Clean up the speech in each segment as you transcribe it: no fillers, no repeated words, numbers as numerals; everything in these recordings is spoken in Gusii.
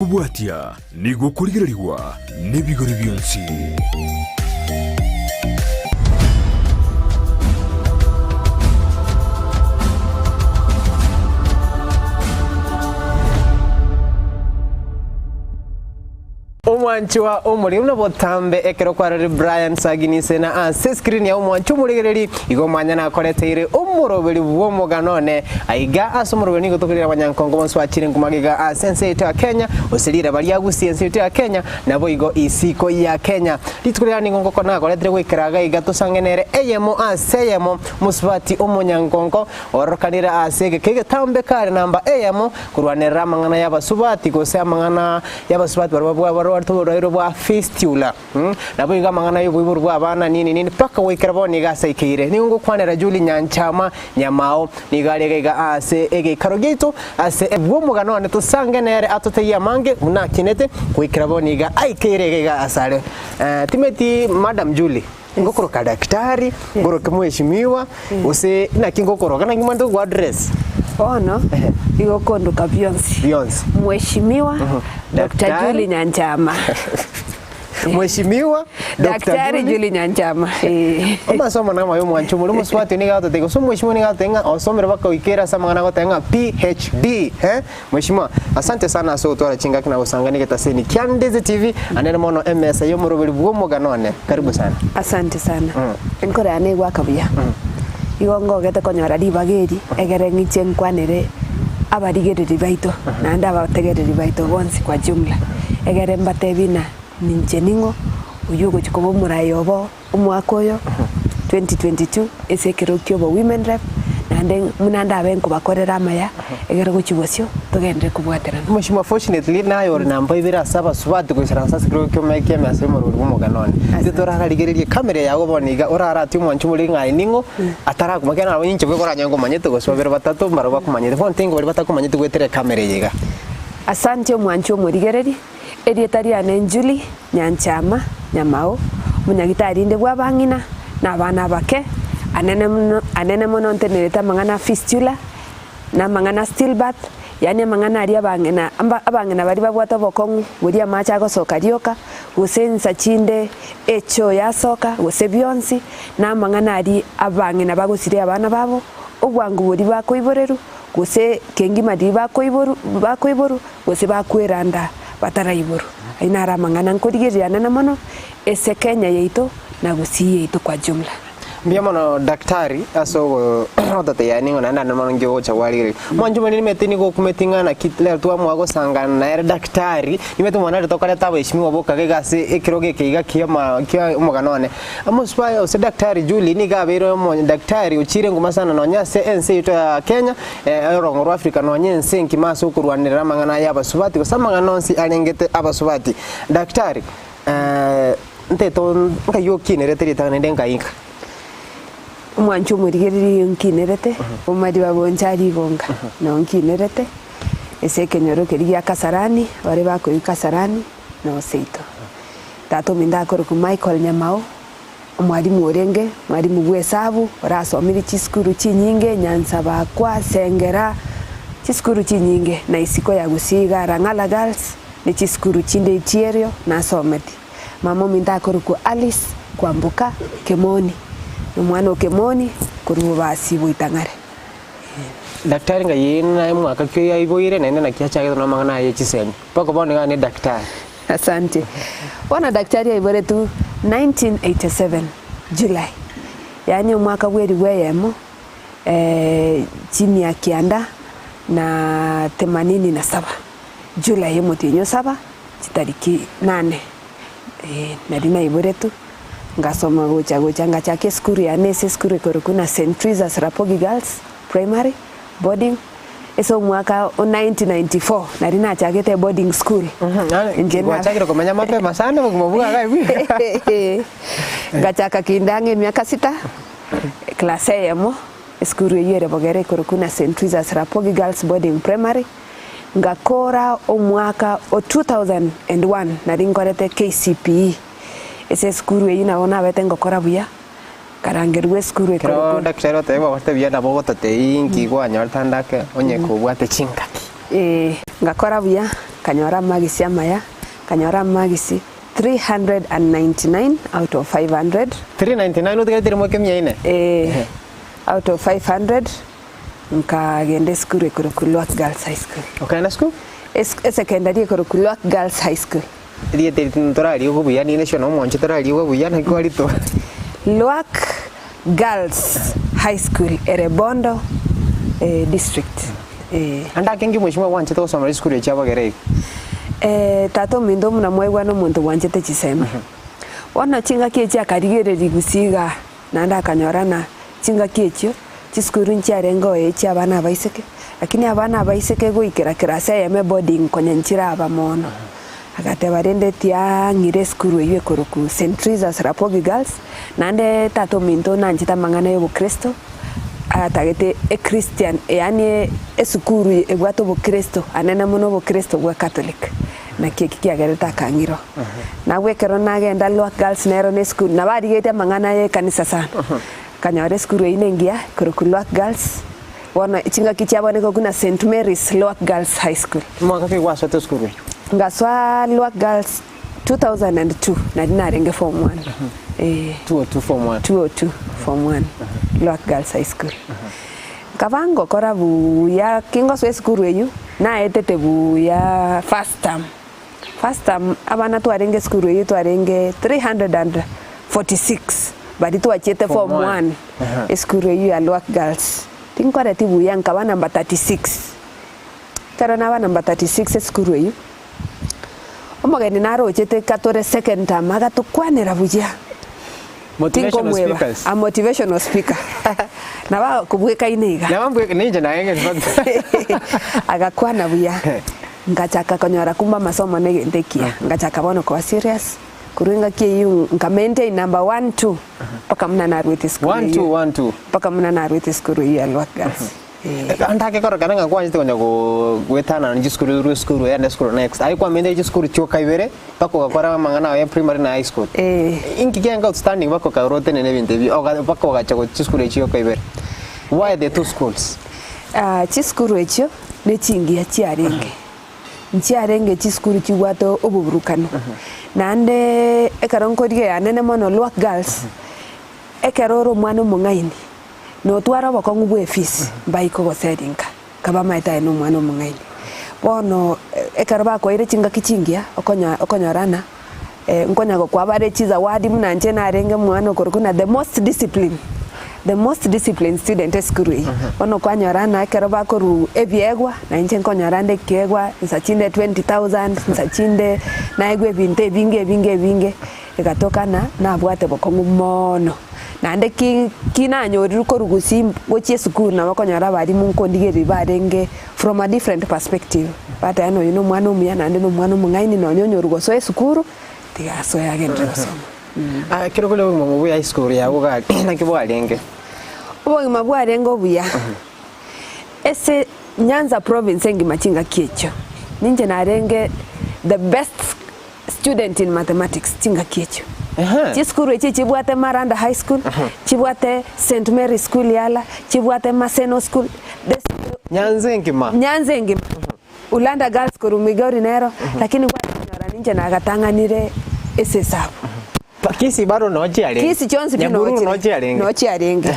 Kobwatia nigo okorigererigwa nebigori bionsi. Omwanchwa omoriri buna botambe ekero kwarorire Brian Saginise na ase escreen ya omwanchwa omorigereri igo omanya nakoreteire omoroberi bw'omogano one aiga ase omoroberi nigo tokorire abanyankongo bonsi bachire nkuma giga ase ense yaito ya Kenya gose riraba ria Gusii ense yaito ya Kenya naboigo isiko ya Kenya rituko riria nigo ngoko nakoretire goikera iga iga tosange nere eyemo ase eyemo mosubati omonyankongo orokanire ase egeka egetambe kare namba eyemo korwanerera amang'ana y'abasubati gose amang'ana y'abasubati baria babwa barwarete oborwaire bwa fistula, naboigo amang'ana y'oboibori bw'abana nini nini mpaka goikera bono iga ase aikeire. Nigo ngokwanera Julie Nyanchama Nyamao, nigo are iga iga ase egeikaro giaito ase bw'omogano one tosange nere atotebie amange buna akinete goikera bono iga aikeire iga iga asare. Timeti Madam Julie, ngokoroka daktari, ngoroke mheshimiwa, gose naki ngokoroka naki manyete gokoa address? Bono igo okondoka bionsi. Bionsi. Mheshimiwa Doctor Daktari. Julie Nyanchama. Mheshimiwa Doctor Daktari Julie. Julie Nyanchama. Eh. Amasomo namaye omwancho omore omosubati nigo agototebia gose omweshimiwa nigo agototebia ng'a osomire mpaka oikere ase amang'ana agoteba ng'a PhD eh. Mheshimiwa, asante sana ase ogotwara chingaki na gosangana egetaseni kia Ndezi TV, anene mono emesa y'omoroberi bw'omogano one. Karibu sana. Asante sana. Enkoro yane egwaka buya. Igo ngogete konyora ribaga eri egere ng'iche nkwanere abarigereri baito naende abategereri baito bonsi kwa jumla. Egere mbatebie ng'a ninche ning'o oyio ogochia koba omorai obo. Omwaka oyo 2022 ase ekero kia obo women rep naende buna ndabe nkobakorera amaya egere gochia bosio togenderere kobwaterana. Mheshimiwa fortunately naye ore namba ibere ase abasubati goisaransa ase ekerogo ki'omeke ki'eme ase omorwori bw'omogano one. Intwe torararigererie camera yago bono iga oraratie omwancho bore ng'a aye ning'o atarakomanya ekiagera nabo inche bweka oranyore nkomanyete gose babere batato mbarabwo bakomanyete bono tingo baria batakomanyete goetera ecamera eye iga. Asante omwancho omorigereri. Erieta riane Julie Nyanchama Nyamao, omonyagitari inde bw'abang'ina na abana abake, anene mono anene mono ntenerete amang'ana a fistula, na amang'ana a stillbirth, yaani amang'ana aria abang'ina amba abang'ina baria babwate obokong'u boria amache agosoka rioka, gose insa chinde echoo yasoka, gose bionsi, na amang'ana aria abang'ina bagosiria abana babo, obwango boria bakoiborerwa, gose kengima riria bakoiborwa bakoiborwa. gose bakweranda bataraiborwa. Ayio naro amang'ana nkorigereria anene mono ase Kenya yaito na Gusii yaito kwa jumla. Mbuya mono daktari ase ogototebia nigo naende ande mono nki ogocha gwarigereria. Mwanche omanyire nimanyete nigo okumeti ng'a naki rero twamua gosangana nere daktari, nimanyete mwana ere tokoreta abaheshimiwa boka iga ase ekerogo eke iga kia ama kia omogano one. Omosubaya gose daktari Julie nigo abeire omo daktari ochire nguma sana nonye ase ense yaito ya Kenya, Orogongo rwa Africa nonya ense enkima ase okorwanerera amang'ana aya abasubati gose amang'ana onsi arengete abasubati. Daktari, ntete nkai okinerete ritang'ani naende nkai nka? Omwancho omorigereria oyo nkinerete, omariba boncha rigonga noo nkinerete, ase ekenyoro keria gia Kasarani, baria bakoigwa Kasarani noo seito. Tata ominto akorokwa Michael Nyamao. Omwalimu orenge mwalimu bw'esabu, orasomire chisukuru chinyinge, Nyansabakwa, Sengera, chisukuru chinyinge, na isiko ya Gusii iga Rang'ala Girls, ne chisukuru chinde echi'erio nasometi. Mama ominto akorokwa Alice Kwamboka Kemoni, nomwana o Kemoni korwa Bobasi Boitang'are. Daktari ng'ai naye mwaka ki oyo aiboire naende naki achagete namang'ana aye chisemi mpaka bono iga ne daktari. Asante. Bono daktari aiboretwe 1987 July, yaani omwaka bwa elifu eyemo chimia kianda na themanini na saba, July omotienyi o saba chitariki nane eh, nario naiboretwe, ngasoma gocha gocha ngachaka esukuru yane ase esukuru ekorokwa buna St Teresa's Rapogi Girls Primary Boarding. Ase omwaka o 1994 nario nachagete eboarding school. Inche na- Gwachakire komenya mapema sana obogima bwa iga ebi. Ngachaka kinde ang'e emiaka sita, class eyemo, esukuru eyio ere Bogere ekorokwa buna St Teresa's Rapogi Girls Boarding Primary, ngakora omwaka o 2001 nario nkorete KCPE. Ase esukuru eyio nabo nabete ngokora buya. Nkarangerigwa esukuru Ekero ekorokwa. daktari oteba ogotebia nabo ogototebia inki kwanyorete ande ake onye kobwate chingaki. Ee, ngakora buya. Nkanyora amagisi amaya, nkanyora amagisi 399 out of 500. 399 otigarete rimo ekemia ine? Ee, out of 500, nkagenda esukuru ekorokwa Lwak Girls High School. Okagenda esukuru? Es- Esekendari ekorokwa Lwak Girls High School. Erieta eri ntorariigwe buya ninde sure na omwancho torariigwe buya naki kwaritwa. Lwak Girls High School ere Bondo eh, district eh. Ande ake nki mweshimiwa gwanchete gosomera chisukuru echi abagere iga? Eh, tata ominto buna mwaigwa nomonto bwanchete chisemi. Bono chingaki echi akarigereria gusii igaa. Naende akanyora ng'a chingaki echio chisukuru nchiarenge oye chi'abana abaiseke, lakini abana abaiseke goikera class eyemo eboarding konya nchiraba mono. Agateba rende tiang'ire esukuru eyio ekorokwa St. Teresa's Rapogi Girls, naende tata ominto nanchete amang'ana ya obokristo, atagete echristian yaani esukuru ebwate obokristo anene mono obokristo bwa Catholic. Naki eki kiagerete akang'irwa. Nabwo ekero nagenda Lwak Girls nero ne esukuru, nabo arigetie amang'ana ya ekanisa sana. Nkanyora esukuru eyio nengiya, ekorokwa Lwak Girls, bono chingaki chiabo nigo buna St Mary's Lwak Girls High School. Omwaka ki gwasoete esukuru eyio? Ngasoa Lwak Girls 2002, nari narenge form one, eh. 202 form one. 202 form one, Lwak Girls High School. Nkaba ngokora buya, kingosoa esukuru eyio, naetete buya first term. First term abana twarenge esukuru eyio twarenge 346 baria twachiete Form form one. one esukuru eyio ya Lwak Girls. Tinkoreti buya nkaba number 36. Ekero naba number 36 esukuru eyio, omogeni narochete katore second term agatokwanera buya. Motivational Tinkomweba, speakers. a motivational speaker. Nabo akobwekaine iga. Nabo mbweka ninche naye in fact. Agakwana buya. Ngachaka konyora kumbe amasomo na egento ekiya. Ngachaka bono koba serious, korwa engaki eyio nka maintain number one two, mpaka buna naruete esukuru One eyio. two one two. Mpaka buna naruete esukuru eyio ya Lwak Girls. Eh. Ande ake korokana ng'a kwanchete konya go goetanana chisukuru rwa esukuru eyende esukuru next. Aye kwamenyire chisukuru chioka ibere mpaka ogakora amang'ana aye ya primary na high school. Eh. Inki kiaye outstanding mpaka okaura otenene ebinto ebio oga mpaka ogacha gochia chisukuru echio chioka ibere? Why the two schools? Ah, chisukuru echio nechingiya chiarenge. Nchiarenge chisukuru chibwate oboburukano. Naende ekero nkorigia yanene mono Lwak Girls, ekero ore omwana omong'aini, notware obokong'u bwa efisi, mbaike ogoseria nka, nkabamaete aye nomwana omong'aini. Bono ekero bakoeire chingaki chingiya, okonya okonyorana nkonya gokwa bare chizawadi buna inche narenge omwana okorokwa buna the most discipline, the most disciplined student esukuru eyio. Bono kwanyora ng'a ekero bakorwa ebiegwa, na inche nkonyora nde ekiegwa, nsa chinde 20,000, nsa chinde naegwa ebinto ebinge ebinge ebinge, egatoka ng'a nabwate bokong'u mono. Naende ki ki nanyorirwe korwa gusii gochia esukuru nabo okonyora abalimu nkondigereria barenge from a different perspective, bateba ng'a oyo na omwana omuya naende na omwana omong'aini nonya onyorwa gosoa esukuru, tiga asoe agenderere gosoma. Aya ekero kore obogima obuya high school yago gaki naki bwarenge? Obogima bwarenge obuya, ase Nyanza province engima chingaki echio, ninche narenge the best student in mathematics chingaki echio. Chisukuru echi chibwate Maranda High School, chibwate St Mary's School Yala, chibwate Maseno School, the Nyanza engima. Nyanza engima. Ulanda Girls korwa Migori nero, lakini kwanyora ninche nagatang'anire ase esabu. Kisii bado nochi arenge. Kisii chionsi pi Nyahururu nochire nochi arenge. nochi arenge.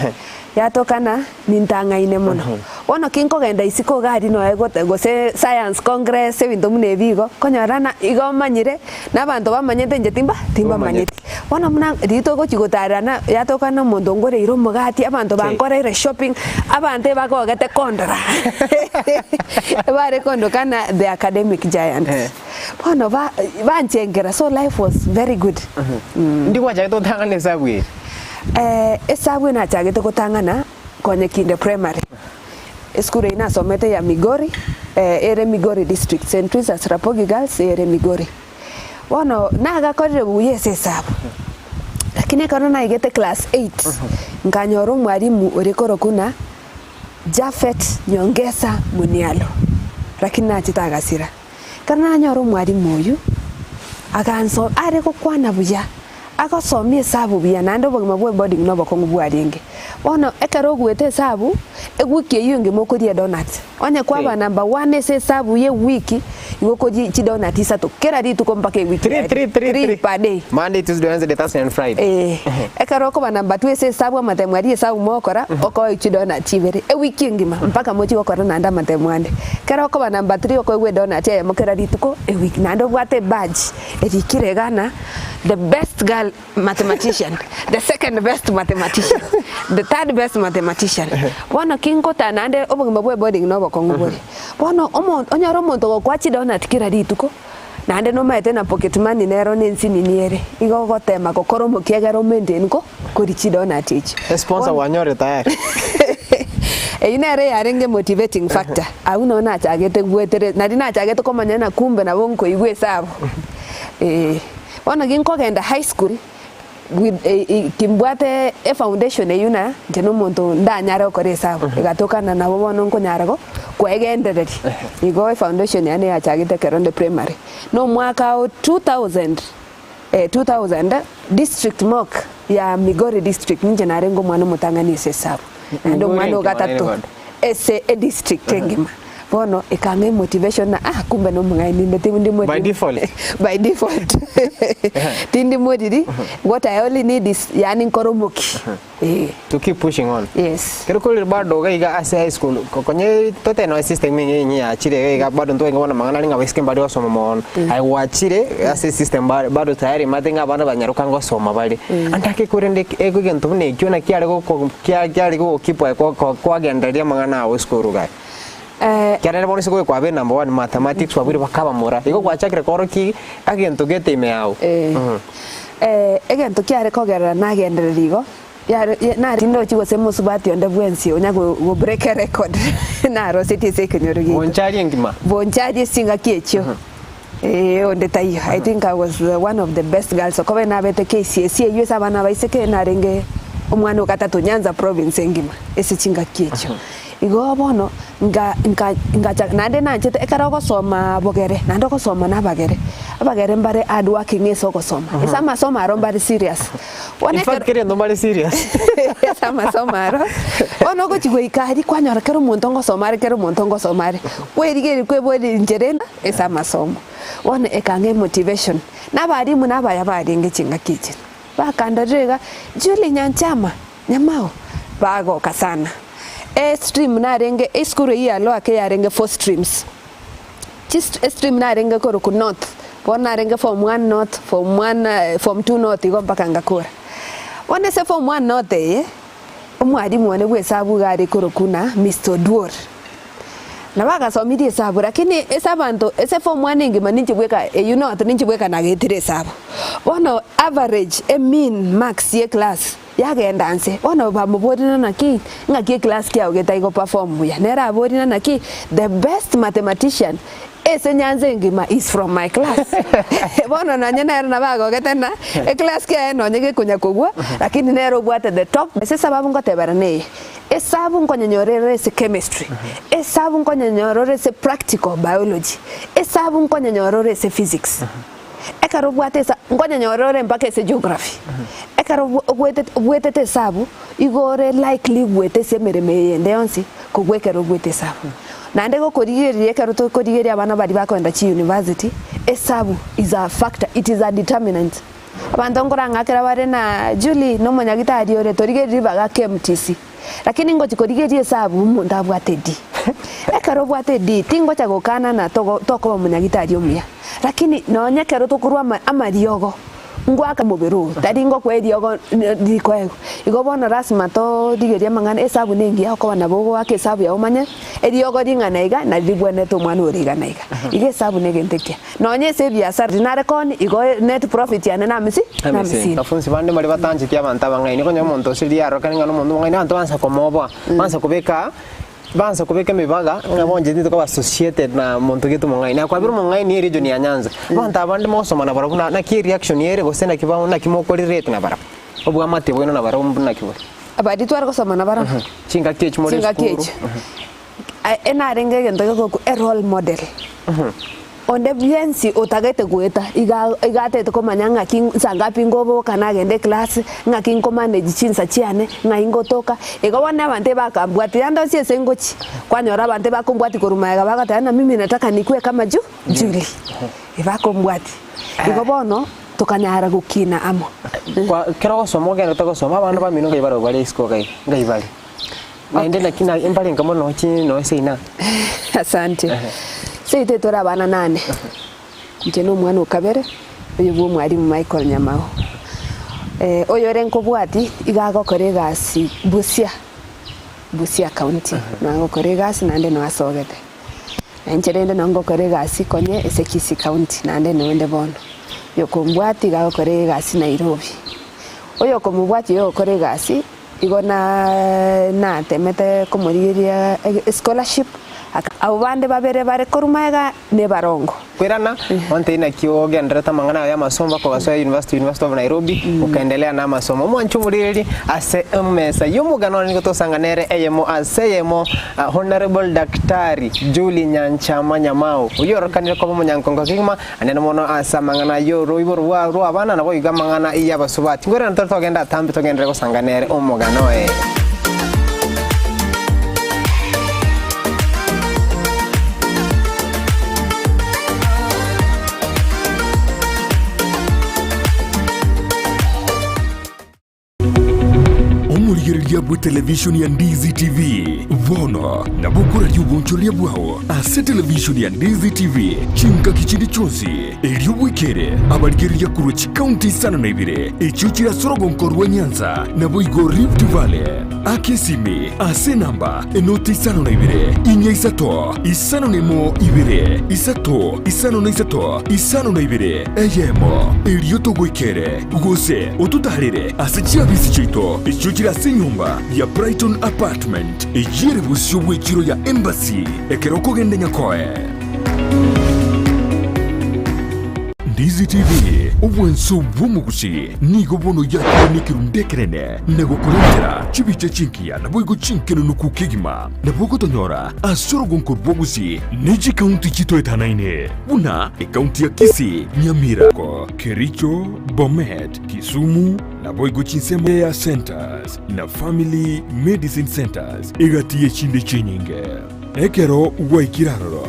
Yatokana nintang'aine mono. Bono ki nkogenda isiko iga aria noe gote gose science congress ebinto buna ebi igo, konyora na igo omanyire, na abanto bamanyete inche timba timbamanyeti. Bono buna riria togochi gotarerana yatokana omonto ongoreire omogati, abanto bankoreire shopping, abanto ebagogete kondora ebare kondokana the academic giant. Bono ba banchengera so life was very good. Ndi gwachagete gotang'ana esabu eye? Esabu eye nachagete gotang'ana konya kinde primary. Esukuru eyio nasomete ya Migori, ere Migori district, St Teresa's Rapogi Girls ere Migori. Bono nagakorire buya ase esabu, lakini ekero naigete class eight, nkanyora omwalimu ore korokwa ng'a Japhet Nyongesa Munialo, lakini nachete agasira. Ekero nanyora omwalimu oyio, aganso are gokwana buya, agosomia esabu buya naende obogima bwa eboarding na obokong'u bwarenge. Bono ekero ogoeta esabu, ewiki eyio engima okoria edonut, onye kwaba number one ase esabu ya ewiki, Igo okoria chidonut isato kera rituko mpaka ewiki Three, yaerire. three, three, Three three. per day. Monday, Tuesday, Wednesday, Thursday and Friday. Ee, ekero okoba number two ase esabu amatemo aria esabu mogokora, okoegwa chidonut ibere ewiki engima mpaka mochie gokora naende amatemo ande. Ekero okoba number three okoegwa edonut eyemo kera rituko ewiki, naende obwate ebadge erikire iga ng'a the best girl mathematician, the second best mathematician, the third best mathematician. Bono ki ngotana naende obogima bwa eboarding na obokong'u bore. Bono omo onyore omonto ogokoa chidonut kera rituko, naende nomaete na pocket money nero na ensinini ere, igo ogotema gokora omokia egere o maintain ko koria chidonut echio. Esponsor Bono gwanyorire tayari. Eyio nere yarenge motivating factor, abwo nabo nachagete gwetere nari nachagete komanya ng'a kumbe nabo nkoigwa esabu eh. Bono ginkogenda high school with kimbwate efoundation eyio na inche na omonto ndanyare gokora esabu, egatokana nabo bono nkonyara go koegendereria. Igo efoundation yane yachagete ekero nde primary. Na omwaka o 2000 2000 district mock ya Migori district ninche narenge omwana omotang'ani ase esabu, naende Migori omwana o engima nere gatato bado. ase edistrict engima. Bono ekang'a emotivation ng'a ah kumbe nomong'aini inde tindi By moriri default. by default tindi moriri what I only need is yaani nkore omokia eh. To keep pushing on. Yes. Kero korire bado iga iga ase high school ko- konye totebe nonya system eye enye yachire iga iga bado ntobenge bono amang'ana are ng'a abaiseke mbare gosoma mono. Aye gwachire ase system ba- bado tayari omanyete ng'a abana banyaroka ngosoma bare. Ande ake korende eke egento buna ekio naki kiare goko kia kiare gogokeep aye kwa kwa kwagendereria amang'ana ao esukuru iga. Ekiagera bono ase goika kwabeire number one mathematics kwabeire bakabamura, igo gwachakire koorokia egento gete ime yao. Egento kiare kogerera nagendereria igo, yare nare tindochi gose mosubati onde bwensi onya go go break a record narosetie ase ekenyoro giaito. Bonchari engima. Bonchari ase chingaki echio, ee onde taiyo. I think I was one of the best girls okoba nabete KCSE eywo ase abana abaiseke narenge omwana o gatato Nyanza province engima ase chingaki echio. Igo bono nga nka ngacha naende nanchete ekero ogosoma bogere, naende ogosoma na abagere, abagere mbare hard working ase ogosoma, ase amasomo aro mbare serious. Bono In fact ekero kera ento mbare serious. ase amasomo aro, bono ogochi goika aria kwanyora kera omonto ngosoma are kera omonto ngosoma are, kwerigereria kweboria inche rende ase amasomo. Bono ekang'a emotivation, na abalimu na abaya barenge chingaki echi, bakandorire iga, Julie Nyanchama, Nyamao, bagoka sana. Estream narenge esukuru eyio ya Lower yarenge four streams. Chist estream narenge korokwa North, bono narenge form one North, form one form two North igo mpaka ngakora. Bono ase form one North eye, omwalimu one bwa esabu iga are korokwa ng'a Mister Oduor. Nabo agasomirie esabu lakini ase abanto ase form one engima ninche bweka eyio North ninche bweka nagetire esabu. Bono average emean marks ye class. Yagenda nse. Bono bamoborire naki, ng'aki eclass kiao getai go perform buya. Nere aborire naki, the best mathematician ase Nyanza engima is from my class. Bono nonye nere nabo agogete ng'a eclass kiaye nonye gekonya kogwa, lakini nere obwate the top. Ase esababu ngotebera neye, esabu nkonyenyora ere ase chemistry, esabu nkonyenyora ore ase practical biology, esabu nkonyenyora ore ase physics. Ekero obwate esa nkonyenyora ore mpaka ase geography, ekero obwa obwetete obwetete esabu, igo ore likely goeta ase emeremo eye ende yonsi kobua ekero obwete esabu. Naende gokorigereria ekero tokorigereria abana baria bakogenda chiuniversity, esabu is a factor, it is a determinant. Abanto nkorang'akera bare na Julie na omonyagitari ore torigereria ribaga KMTC, lakini ngochi korigereria esabu omonto abwate D. Ekero obwate D tingocha gokana na togo tokoba omonyagitari omuya. Lakini nonya ekero tokorwa ama amariogo, ngoaka omobere oo, tari ngokoa eriogo rikoegwa. Igo bono lasima torigerie amang'ana, esabu na engiya okoba nabo ogoaka esabu yago omanye, eriogo ring'ana iga nari ribwenerete omwana ore iga na iga. Igo esabu na egento ekiya. Nonya ase ebiasara rinare koni, igo net profit yane namisi namisini. Abafunsi bande mbaria batancheti abanto abang'aini, okonyora omonto ase riarokani ng'a nomonto omong'aini, abanto bansa komoboa, bansa kobeka Bansa kobeka emibaga ng'a bonche titokoba associated na monto gete omong'aini. Na kwabire omong'aini e region ya Nyanza, abanto aba bande mogosoma nabarabwo na naki ereaction ere gose naki ba naki mokorelate nabarabwo? Obwamate bwaino nabarabwo naki bore? Baria tware gosoma nabarabwo? Chingaki echi more Chingaki esukuru. echi, narenge egento gekorokwa erole model. Onde bwensi otagete goeta iga iga atagete komanya ng'aki nsa ngapi nkoboka nagenda eclass, ng'aki nkomanage chinsa chiane, ng'ai ngotoka. Igo bono abanto ebakambwatia yande onsi ase ngochia, kwanyora abanto ebakombwatia korwa magega bagoteba na mimi nataka nikuwe kama Ju Julie, ebakombwatia. Igo bono tokanyara gokina amo. Kwa ekero ogosoma ogenderete gosoma abana bamino ngai barobwo bare isiko iga ngai bare? Naende naki na mbarenge mono chi noe seina. Asante. Seito tore abana nane. Inche na omwana o kabere, oyo bwa omwalimu Michael Nyamao. Oyore nkobwati iga agokora egasi Busia, Busia county nigo agokora egasi naende nigo asogete. Na inche rende nabo ngokora egasi konye ase Kisii county naende nigo inde bono. Oyokombwati iga agokora egasi Nairobi. Oyokomobwati oyogokora egasi. Igo natemete komorigeria escholarship, abwo bande babere bare korwa magega nebarongo. Kwerana, ontebie naki ogendererete amang'ana aye y'amasomo mpaka ogasoa university, University of Nairobi, okaendelea na amasomo. Omwanche omorigereria ase emesa y'omogano one nigo tosanga nere eyemo ase eyemo Honourable Daktari Julie Nyanchama Nyamau, oyio orokanire koba omonyankongo kegima Anene mono ase amang'ana y'oroiboro rw'abana, naboigo amang'ana y'abasubati. Nkwerana tore togende atambe togenderere gosanga nere omogano oye. Omorigereria bw'etelevishoni ya Ndizi TV bono nabo okoraria obonchoreria bwao ase televishoni ya Ndizi TV chingaki chinde chionsi, erio bwekere abarigereria korwa chikaunti isano na ibere echio chire ase orogonko rwa Nyanza naboigo Rift Valley. Aka esimi ase enamba enoti isano na ibere, inya isato, isano na emo ibere, isato, isano na isato, isano na ibere, eyemo, erio togoikere. Gose ototaarere ase chiabisi chiaito echio chire ase enyomba ya Brighton Apartment, eyio ere bosio bw'echiro ya Embassy ekero okogenda Nyakoe. Ndizi TV, obwanso bw'omogusi, nigo bono yakire nekerundu ekenene na gokorentera chibicha chingiya naboigo chinkenunuku kegima. Nabo ogotonyora ase orogonko rw'obogusi ne chikaunti chitoetanaine buna ekaunti ya Kisii, Nyamira, Kericho, Bomet, Kisumu, naboigo chinsemo Care Centers na Family Medicine Centers egati y'echinde chinyinge. Ekero gwaikire aroro,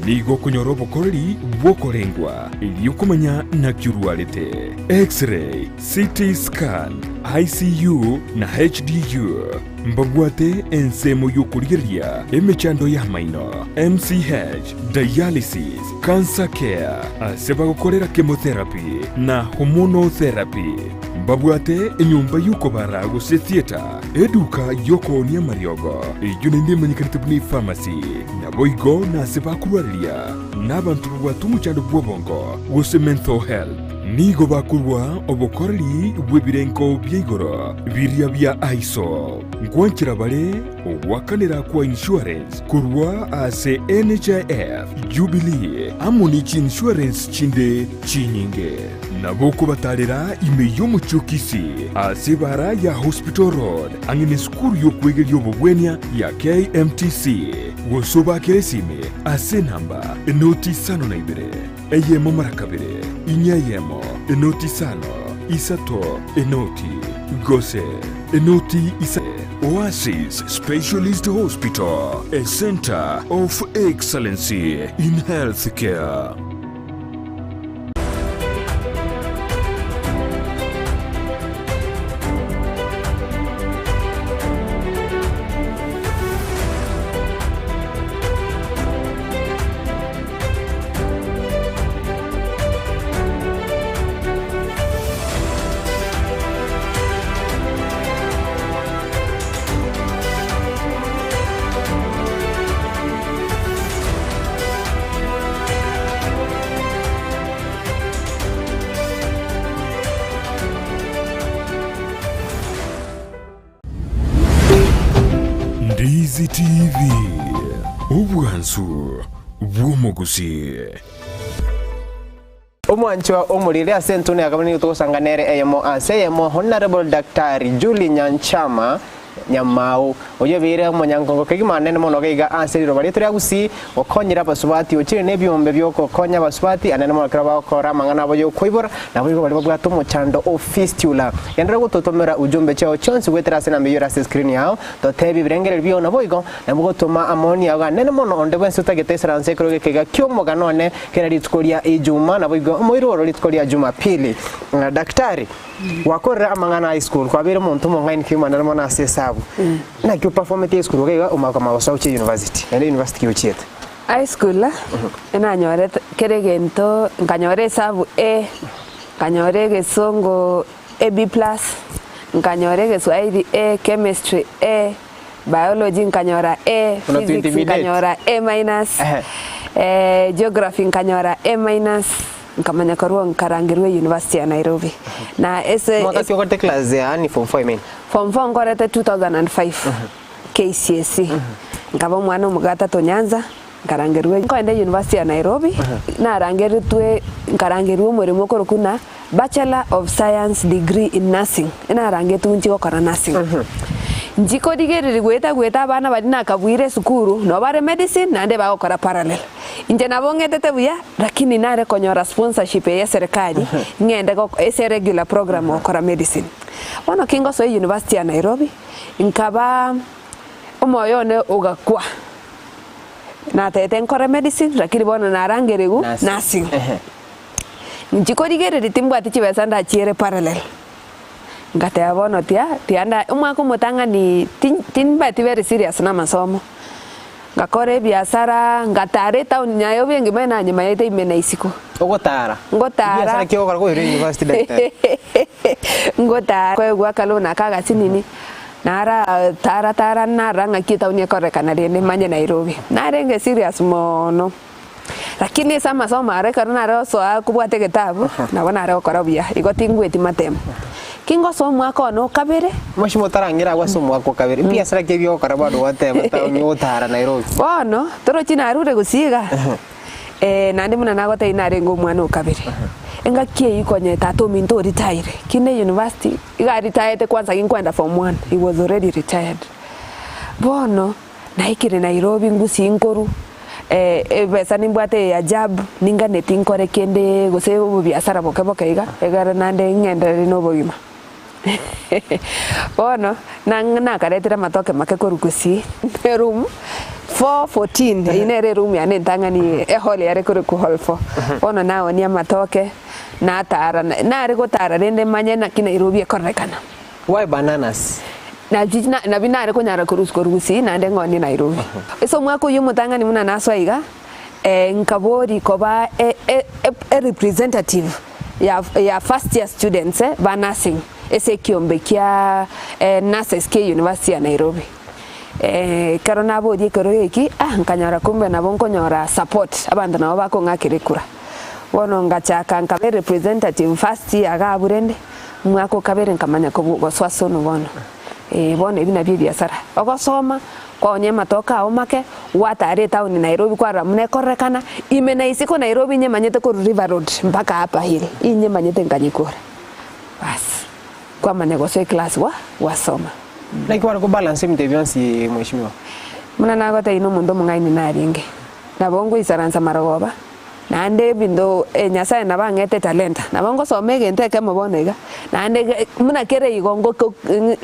nigo okonyora obokoreri bw'okorengwa erio komanya naki orwarete, X-ray, CT scan, ICU na HDU. Mbabwate ensemo y'okorigereria emechando y'amaino, MCH, dialysis, cancer care, ase bagokorera chemotherapy na hormonal therapy. Mbabwate enyomba y'okobara gose theatre, eduka y'okoonia amariogo, eyio naende emanyekanete buna epharmacy, naboigo nase bakorwareria nabanto babwate omochando bw'obongo gose mental health. Nigo bakorua obokoreri bw'ebirengo bia igoro biria bia ISO. Nkwanchera bare ogoakanera kwa insurance korwa ase NHIF, Jubilee amo ne chiinsurance chinde chinyinge. Nabo okobatarera ime y'omochie o Kisii ase ebara ya Hospital Road ang'e nesukuru y'okwegeria obobwenia ya KMTC gose obakere esimi ase enamba enoti isano na ibere eyemo mara kabere inya eyemo enoti isano isato enoti gose enoti isa Oasis Specialist Hospital, a center of excellency in healthcare. Ndizi TV, obwansu bw'omogusii. Omwanchwa omoriri ase entune ya kabere nigo togosanga nere eyemo ase eyemo Honourable Daktari Julie Nyanchama. Nyamao, oyio obeire omonyankongo kegima anene mono gaiga ase riroba riaito ria Gusii, gokonyera abasubati, ochire nebiombe biogokonya abasubati anene mono ekero bagokora amang'ana abo yokoibora, naboigo baria babwate omochando o fistula. Genderera gototomera ujumbe chiao chionsi goetera ase enamba eyio ere ase escreen yao, totebie ebirengererio biao naboigo nabo gotoma amaoni ao anene mono onde bwensi otagete aisaranse ekerogo ekeiga ki'omogano one kera rituko ria Ijuma naboigo omoirwe oro rituko ria Jumapili. Daktari. Gwakorire amang'ana a esukuru, kwabeire omonto omong'aini kegima naende mono ase esabu. Naki operformete esukuru iga iga omanye komanya gosoa gochia university, naende university ki ochiete? High school enanyorete kera egento nkanyora esabu A, nkanyora egesongo A B plus, nkanyora egeswahili A, chemistry A, biology nkanyora A, Buna to physics intimidate. nkanyora A minus, Ehe. geography nkanyora A minus. Nkamanya korwa nkarangerwa University ya Nairobi. Na ase Mwaka ki okorete class yaani form four I mean? Form four nkorete 2005 KCSE. Nkaba omwana omogatato Nyanza, nkarangerwa nkoenda University ya Nairobi, narangeretwe nkarangerwa omoremo okorokwa buna Bachelor of Science Degree in Nursing, narangetwe inche gokora nursing. Inche korigereria goeta goeta abana baria nakabuire esukuru, nabo bare medicine naende bagokora parallel. Inche nabo ng'etete buya, lakini nare konyora sponsorship eye eserikari ng'ende gok ase regular program gokora medicine. Bono kingosoa university ya Nairobi, nkaba omoyo one ogakwa, natebete nkore medicine lakini bono narangerigwe Nursing. nursing. Inche korigereria timbwati chibesa ndachiere parallel, ngateba bono tia tiga nda omwaka omotang'ani tin timbeti very serious na amasomo. Ngakora ebiasara, ngatara etown Nairobi engima eye nanyemaete ime na isiko. Ogotara? Ngotara. Ebiasara ki ogokora koirwa university daktari? Ngotara koegwa akaloni aka agasinini, nara tara tara narora ng'aki etown ekorekana rende manye Nairobi. Narenge serious mono, lakini ase amasomo aro ekero nare gosoa kobwata egetabu, nabo nare gokora buya, igo tingweti matemo. Ki ngosoa omwaka one o kabere. Mheshimiwa otarang'ira agwo ase omwaka o kabere, mbiasara ki ebi ogokora bado gwateba town ogotara Nairobi? Bono, torochi narure gusii iga, naende buna nagotebia narenge omwana o kabere. Engaki eyio konya tata ominto oritaire, kinde university, iga aritaete kwanza ginkwenda form one, he was already retired. Bono, Naikire Nairobi ngusii nkoru, ebesa nimbwate eye ya jab, ninganeti nkore kende gose obobiasara boke boke iga, egere naende ng'enderere na obogima. Bono, na nakaretire amatoke make korwa gusii, eroom 414, eyio nere eroom yane entang'ani ehall yare korokwa hall four. Bono naonia amatoke, natara, nare gotara rende manye naki Nairobi ekororekana. Why bananas? Nachi na nabi nare konyara korus korwa Gusii naende ng'onie Nairobi. Ase omwaka oyio omotang'ani buna nasoa iga, nkaboria koba e- e- e representative ya ya first year students ba nursing ase ekiombe kia nurses kia university ya Nairobi. Ekero naboria ekerogo eki, ah nkanyora kumbe nabo nkonyora support, abanto nabo bakong'akera ekura. Bono ngachaka nkaba erepresentative first year iga abwo rende, omwaka o kabere nkamanya kobu gosoa sono bono. Eh bono ebi nabio ebiasara, ogosoma, kwaonia amatoke ao make, gwatara etown Nairobi kwarora buna ekororekana, ime na isiko Nairobi nyemanyete korwa River Road mpaka Upper Hill, inyemanyete nkanyekora, baas, kwamanya gosoa eclass gwa gwasoma. Naki kware kobalance ebinto ebi bionsi mheshimiwa? Buna nagotebia na omonto omong'aini narenge, nabo ngoisaransa marogoba. Naende ebinto Nyasae nabo ang'ete etalenta, nabo ngosoma egento ekemo bono iga, naende ge buna kere igo ngoko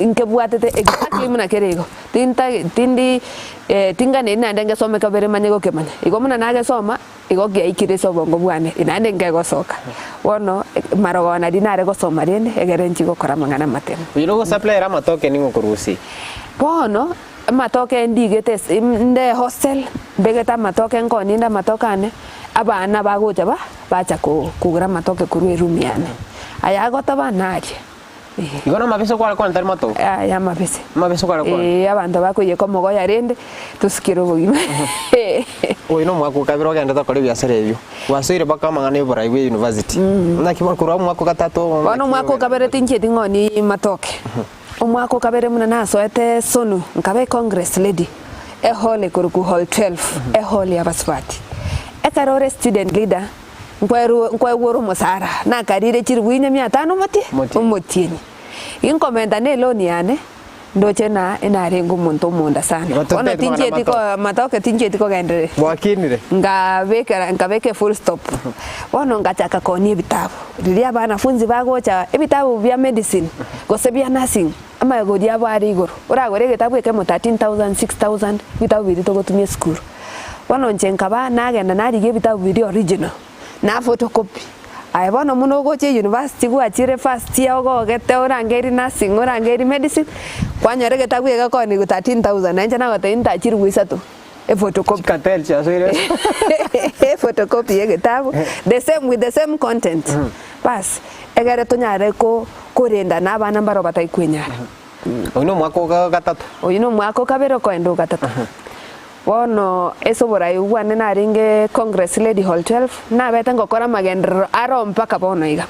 nkebwatete exactly buna kere igo, tinta tindi tinganeti naende ngesome kabere manye gokemanya. Igo buna nagesoma, igo giaikire ase obongo bwane, naende nkegosoka. Bono marogoba naria nare gosoma rende, egere nchie gokora amang'ana amatemu. Oyio nogosupplyera amatoke ning'o korwa gusii? Bono. Amatoke ndigete ase nde hostel, mbegete amatoke nkoninde amatoke ane, abana bagocha ba bacha ko kogora amatoke korwa eroom yane. Aya agotoba naria eh. Igo namabese kware kwana tari matoke? Yaya amabese. Amabese kware kwana? Eeh abanto bakoiyeka omogoya rende, tosikere obogima. Oyo nomwaka o kabere ogendete gokora ebiasara ebio, gwasoire mpaka amang'ana ya oborai bwa university. Naki bono korwa omwaka o gatato Bono omwaka o kabere tinchieti ng'oni matoke. Omwaka o kabere buna nasoete Sonu, nkaba econgress lady, ehall ekorokwa hall 12, ehall y'abasubati. Ekero ore student leader, nkwerwa nkoegwa ore omosara, nakarire chiribu inye mia tano omotie Omotienyi. omotienyi. Inkomenta ne eloan yane, Ndoche na enarenge omonto omonda sana. Igo Bono totebeti mang'ana tinchieti ko amatoke. amatoke tinchieti kogendereria. Gwakinire. Nkabekera nkabeka efull stop. Bono ngachaka koonia ebitabu. Riria abanafunzi bagocha ebitabu bia medicine gose bia nursing, amagori abo are igoro. Oragore egetabu ekemo 13,000, 6,000, ebitabu biria togotumia esukuru. Bono inche nkaba nagenda narigia ebitabu biria original. Na photocopy. Aye bono buna ogocha university gwachire first year ogogete orangerie nursing orangerie medicine, kwanyora egetabu eke gekoonigwa 13,000 na inche nagotebia ntachirigwa isato, ephotocopy. Chikatel chiasoire. Ephotocopy ya egetabu, the same with the same content. Baas, egere tonyare ko korenda na abana mbaro batari kwenyara. Oyio na omwaka o gatato. Oyio na omwaka o kabere okoenda o gatato. Bono ase oborai bwane narenge Congress Lady Hall 12, nabete ngokora amagenderero aro mpaka bono iga.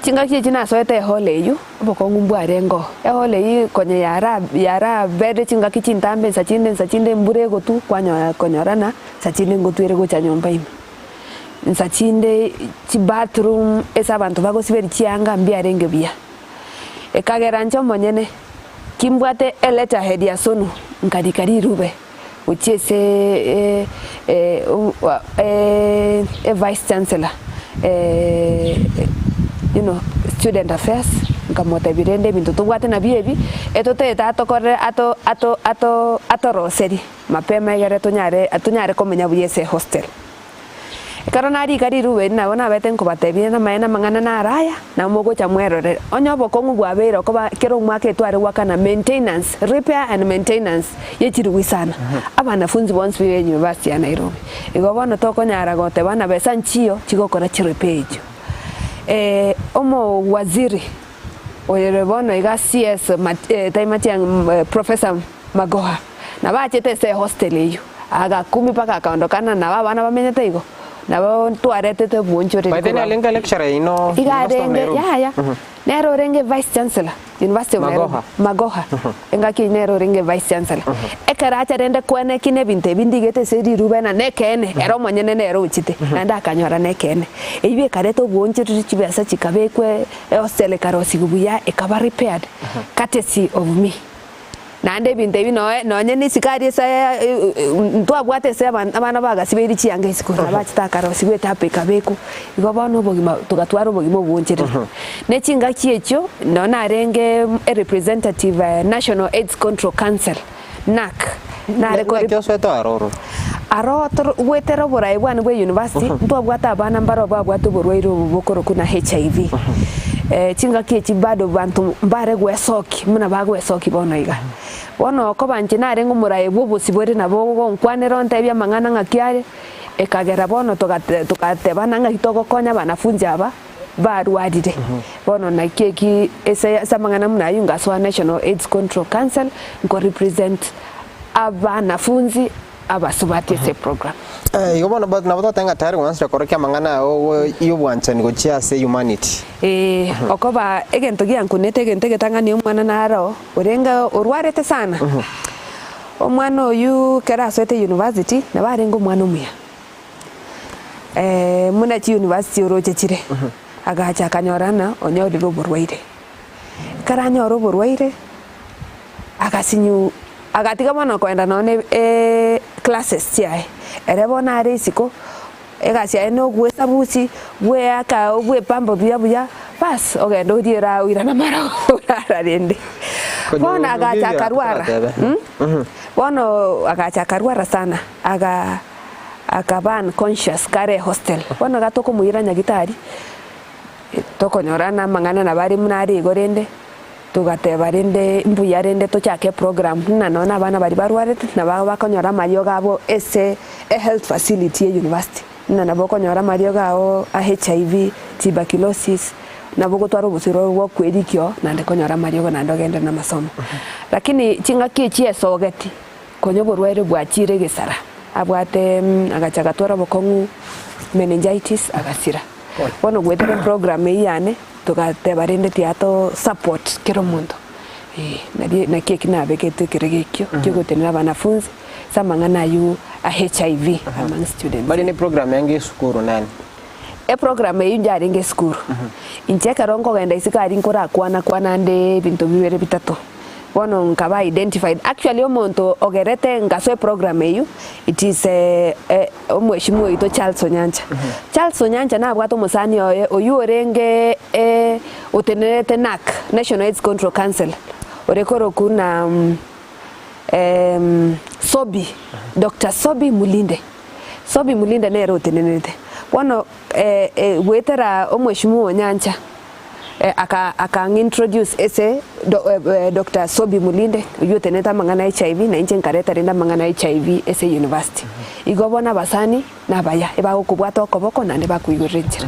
Chingaki echi nasoete ehall eyio, obokong'u mbwarenge oo. Ehall eyio konya yara yarabere chingaki chintambe nsa chinde nsa chinde embura egotwa kwanyora konyorana nsa chinde ngotwa ere gocha nyomba ime. Nsa chinde chibathroom ase abanto bagosiberia chianga mbiarenge buya. Ekagera inche omonyene kimbwate eletterhead ya Sonu nkarika rirube gochia ase e vice chancellor you know student affairs nkamotebia rende ebinto tobwate nabio ebi etotagete atokorere ato ato ato atoroserie mapema egere tonyare tonyare komenya buya ase ehostel. Ekero narika rirube eri nabo nabete nkobatebia namaene amang'ana naro aya, na mogocha mwerorere. Onye obokong'u bwabeire okoba kera omwaka etware goakana maintenance, repair and maintenance ye chiribu isano, abanafunzi bonsi be university ya Nairobi. Igo bono tokonyara goteba ng'a besa nchiyo chigokora chirepair echio. Omowaziri oyore bono iga CS tai Matiang'i Professor Magoha, nabo achete ase ehostel eyio, agakumi mpaka akaondokana nabo abana bamenyete igo, nabo ntwaretete obwochoreri By then korwa arenge lecturer ino Iga University of arenge Nairobi. yaya, nere orenge vice chancellor University of Nairobi, Magoha. Magoha, engaki eyio nere orenge vice chancellor. Ekero acha rende koenekia na ebinto ebi ndigete ase rirube na nekeene, ere omonyene nere ochete, naende akanyora nekeene. Eyio ekareta obwochoreri chibesa chikabekwa ehostel ekarosigwa buya ekaba repaired courtesy of me. Naende ebinto ebi noe nonye na isiko aria ase ntwabwate ase aba abana bagasibeiri chianga isiko nabo achete akarosigwa etapu ekabekwa, igo bono obogima togatwara obogima obwochereri. Ne chingaki echio nonye narenge erepresentative National Aids Control Council, NAC, nare Naki kore osoete aroro? Aro toro goetera oboraai bwane bwa university, ntwabwate abana mbaro babwate oborwaire obo bokorokwa na HIV. Chingaki echi bado banto mbare gwesoki buna bagwesoki bono iga. Bono okoba inche narenge omoraai bwa obosibore nabo ogonkwanera ontebie amang'ana ng'aki are, ekagera bono togate togatebana ng'aki togokonya abanafunzi aba barwarire. Bono naki eki ase ase amang'ana buna aywo ngasoa National Aids Control Council, nko represent abanafunzi abasubati ase eprogram. Igo bono but nabo toteba ng'a tayari gwansire korokia amang'ana ao y'obwanchani gochia ase humanity. Ee, okoba egento giankunete egento egetang'ani omwana naro orenge orwarete sana. Omwana oyio ekero asoete university nabo arenge omwana omuya. Buna chiuniversity oroche chire, agacha akanyora ng'a onyorire oborwaire. Ekero anyora oborwaire, agasinyu agatiga bono koenda nonye ne classes chiaye, ere bono are isiko, egasi yaye na ogwesabusi, bweaka obwepamba buya buya, baas ogenda orie raha oirana mara orara rende. Bono agacha akarwara bono agacha akarwara sana, aga akaba unconscious kare ehostel, bono iga tokomoira nyagitari, tokonyora na amang'ana nabo are buna are igo rende. Togateba rende mbuya rende tochake eprogram buna nonya na abana baria barwarete nabo bakonyora amariogo abo ase ehealth facility ye university. Buna nabo okonyora amariogo ao a HIV, tuberculosis, nabo ogotwara obosiro bwa okwerikio naende konyora amariogo naende ogende na amasomo. Lakini chingaki echi esogeti konya oborwaire bwachire egesara abwate agacha agatwara obokong'u meningitis agasira. Bono goetera eprogram eyio yane. Togateba rende tiga to support kera omonto eh, nari naki eki nabekete ekerogo ekio kiogotenena abanafunzi ase amang'ana aywo a HIV among students. Bare ne program yange esukuru nani? Eprogram eyio yarenge esukuru. Inche ekero nkogenda isiko aria nkorakwana kwana nde ebinto bibere bitato. Bono nkaba identified. Actually omonto ogerete nkasoa eprogram eyio, it is omweshimiwa oito Charles Onyancha. Charles Onyancha nabwate omosani oye oywo orenge otenerete NAC, National Aids Control Council, ore korokwa na Sobi, Doctor Sobi Mulinde. Sobi Mulinde nere otenenerete. Bono goetera omweshimiwa Onyancha akang'introduce ase Doctor Sobi Mulinde oyio otenerete amang'ana a HIV na inche nkareta rende amang'ana a HIV ase university. Igo bono abasani nabaya, ebagokobwata okoboko naende bakoigorera enchera.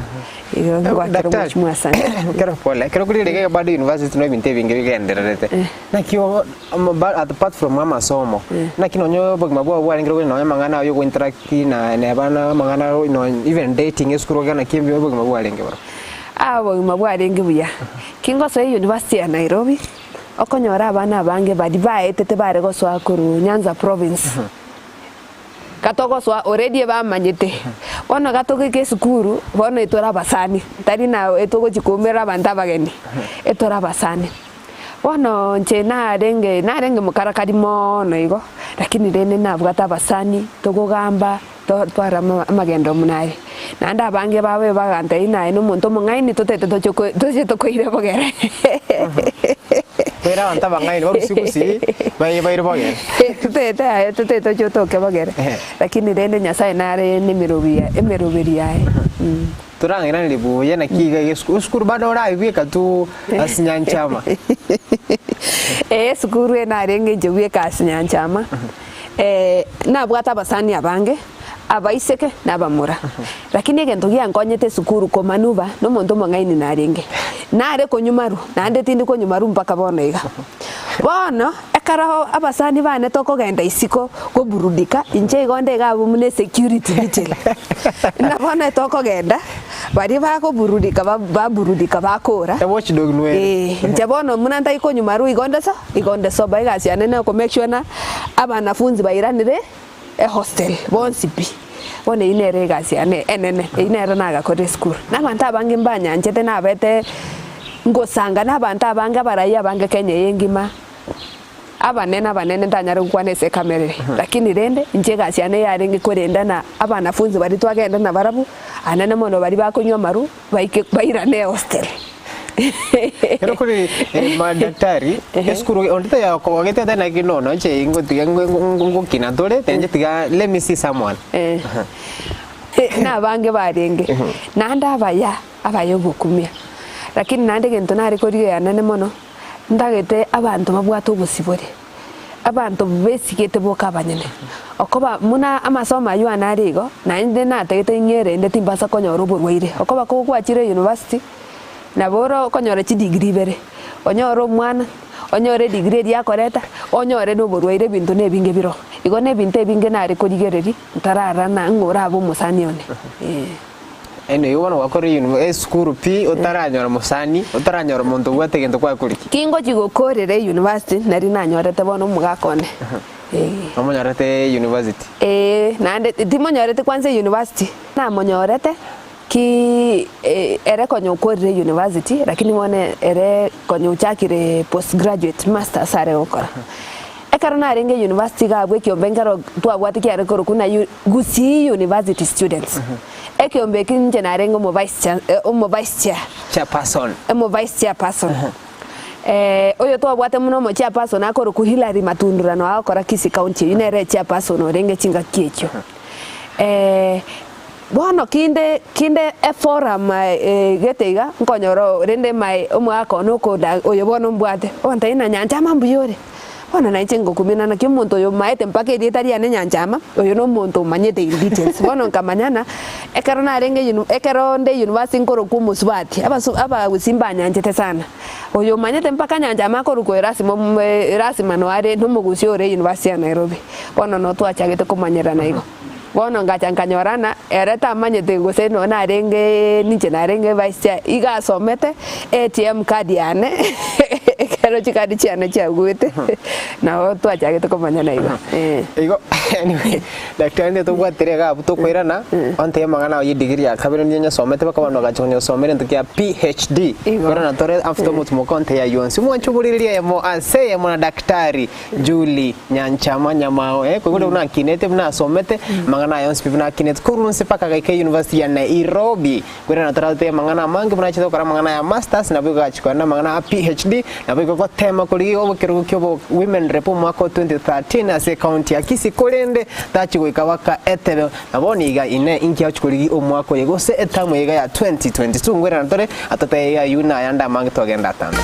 Igo ngoakera omweshimiwa asante. Ekero pole, ekero korigereria iga bado university no ebinto ebinge bigendererete. Naki apart from amasomo, naki nonye obogima bwao bwarenge buna nonye amang'ana aye ogointeract na abana amang'ana nonye even dating esukuru iga naki obogima bwarenge bono? Aa obogima bwarenge buya. Kingosoa eyunivasiti ya Nairobi, okonyora abana abange baria baetete bare gosoa korwa Nyanza province, gatogosoa already ebamanyete, bono gatogoika esukuru, bono etore abasani, tari na etogochi koumerera abanto abageni, etore abasani. Bono inche narenge narenge mokarakari moono igo, lakini rende nabwate abasani, togogamba, to twara ama amagendo buna aye. Naende abange babo bagantebia ng'a aye nomonto omong'aini totete toche ko toche tokoire bogere. Boira abanto abang'aini barusie gusii bai baire bogere. Totete aye totete toche otoke bogere, lakini rende Nyasaye nare na emerobi ya emeroberi yaye. Torang'iranerie buya naki iga iga esukuru, esukuru bado oraibweka tu ase Nyanchama. Ee esukuru eye narenge inche bweka ase Nyanchama, nabwate abasani abange, abaiseke na abamura. Lakini egento giankonyete esukuru komanuva na omonto omong'aini narenge. Nare konywa maru, naende tindi konywa maru mpaka bono iga. Bono, ekero abasani bane tokogenda isiko koburudika, inche igo nde iga abwo buna esecurity detail. Buna bono etokogenda, baria bakoburudika ba baburudika bakora, Ewatch dog nwere. eh, inche bono buna ntari konywa maru igo nde so, igo nde sober. Egasi yane na okomake sure ng'a abanafunzi bairanire ehostel bonsi pi. Bono eyio nere egasi yane enene, eyio nere nagakorire esukuru. Na abanto abange mbanyanchete nabete ngosanga na abanto abange abarai abange Kenya eye engima, abanene abanene ntanyare gokwana ase ekamera eye, lakini rende inche egasi yane yarenge korenda na abanafunzi baria twagenda nabarabwo, anene mono baria bakonywa amaru baike bairane ehostel. Ekero kore madaktari esukuru onde taiyo okogete ate naki nono inche ngotiga ngokina tore inche tiga let me see someone. Na abange barenge, naende abaya, abaya ogokumia. Lakini naende egento nare korigia nene mono, ntagete abanto babwate obosibore, abanto besigete boka abanyene. Okoba buna amasomo aywo ane are igo, naende natagete ng'erende timbasa konyora oborwaire. Okoba kogwachire university, nabo ore okonyora chidegree ibere, onyore omwana, onyore edegree eria akoreta, onyore na oborwaire ebinto na ebinge bire oo. Igo na ebinto ebinge nare korigereria, ntararana ng'a orabe omosani one, eh. Anyway, bono gwakorire uni esukuru pi, otaranyora mosani, otaranyora omonto obwate egento kwakorigia. Kingochi gokorera eyunivasiti, nari nanyorete bono omogaka one, eh. Omonyorete university? Eeh, naende timonyoreti kwanza eyunivasiti, namonyorete ki ere konya okorire university lakini bono ere konya ochakire postgraduate masters are gokora. Ekero narenge university iga abwo ekiombe nkero twabwate kiare korokwa buna Gusii University Students. Ekiombe eki inche narenge omo vice cha omo vice chair. Chairperson. Omo vice chairperson. Oyo twabwate buna omo chairperson akorokwa Hillary Matundura noe agokora Kisii County eywo nere echairperson orenge chingaki echio. Bono kinde kinde eforum gete iga, nkonyora rende my omogaka one okoda oyo bono mbwate, ogontebia ng'a Nyanchama mbuya ore? Bono nainche ngokumina naki omonto oyo omaete mpaka erieta riane Nyanchama, oyo na omonto omanyete in details. Bono nkamanya ng'a ekero narenge uni ekero nde university nkorokwa omosubati, abasu abagusii mbanyanchete sana. Oyo omanyete mpaka Nyanchama akorokwa oyo lasima omo lasima noare na omogusii ore university ya Nairobi. Bono noo twachagete komanyerana igo. Bono ngacha nkanyora ng'a ere tamanyete gose nonya narenge ninche narenge vice chair, iga asomete ATM card yane. Ekero chikadi chiane chiaguete, nabo twachagete komanyana igo, eh. Igo anyway, daktari nde tobwatire iga abwo tokoirana, ontebie amang'ana ao ya edegree ya kabere nigo onyesomete mpaka bono ogacha konyesomera egento kia PhD. Igo. Koirana tore after omotumoka ontebie aywo onsi. Omwanche oborereria eyemo ase eyemo na daktari Julie Nyanchama Nyamao eh, koigwa buna akinete buna asomete, amang'ana aya onsi pi buna akinete korwa inse mpaka agaika eyunivasiti ya Nairobi. Koirana toratebe amang'ana amange buna achete gokora amang'ana aya masters nabo igo agachia korenda amang'ana a PhD nabo igo gotema korigia obokerogo kia obo women rep omwaka o 2013 ase ecounty ya Kisii korende tachi goika baka etebe na bono iga inee inki agochi korigia omwaka oye gose etamu eye iga ya 2022 nkoirana tore atotebie iga aywo na ayande amange togende atambe.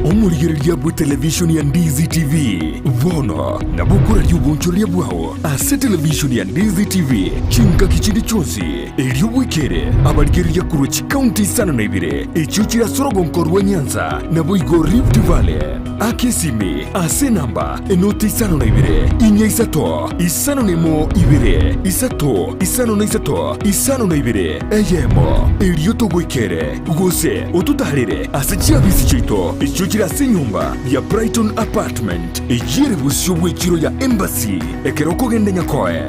Omorigereria bw'etelevishoni ya Ndizi TV bono nabo okoraria obonchoreria bwao ase televishoni ya Ndizi TV chingaki chinde chionsi, erio bwekere abarigereria korwa chikaunti isano na ibere echio chire ase orogonko rwa Nyanza naboigo Rift Valley. Aka esimi ase enamba enoti isano na ibere, inya isato, isano na emo ibere, isato, isano na isato, isano na ibere, eyemo, erio togoikere, gose ototaarere ase chiabisi chiaito echio chire ase enyomba ya Brighton Apartment, eyio ere bosio bw'echiro ya Embassy, ekero okogenda Nyakoe.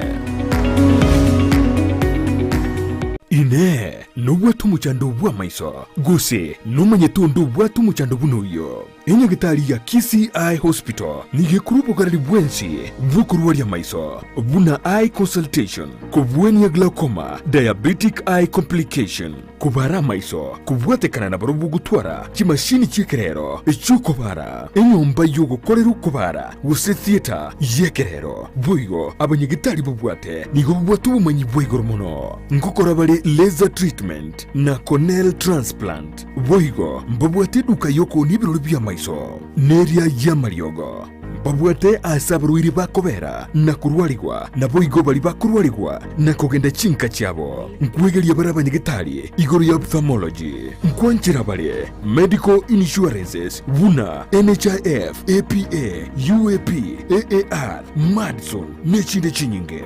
Inee! Nobwate omochando bw'amaiso, gose nomanyete onde obwate omochando buna oyio? Enyagitari ya Kisii Eye Hospital nigo ekorwa obogareri bwensi bw'okorwaria amaiso buna eye consultation, kobwania glaucoma, diabetic eye complication, kobara amaiso, kobwatekana na barobwo gotwara chimashini chi'ekerero chi'okobara, enyomba y'ogokorera okobara gose theatre y'ekerero. Boigo abanyagitari babwate nigo babwate obomanyi bwa igoro mono ngokora bare laser treatment na corneal transplant. Boigo mbabwate eduka y'okoonia ebirori bi'amaiso, na eria y'amariogo. Mbabwate aase abarwaire bakobera na korwarigwa, naboigo baria bakorwarigwa na kogenda chinka chiabo. Nkwegeria bare abanyagetari igoro ya ophthalmology. Nkwanchera bare medical insurances buna NHIF, APA, UAP, AAR, Madison, nechinde chinyinge.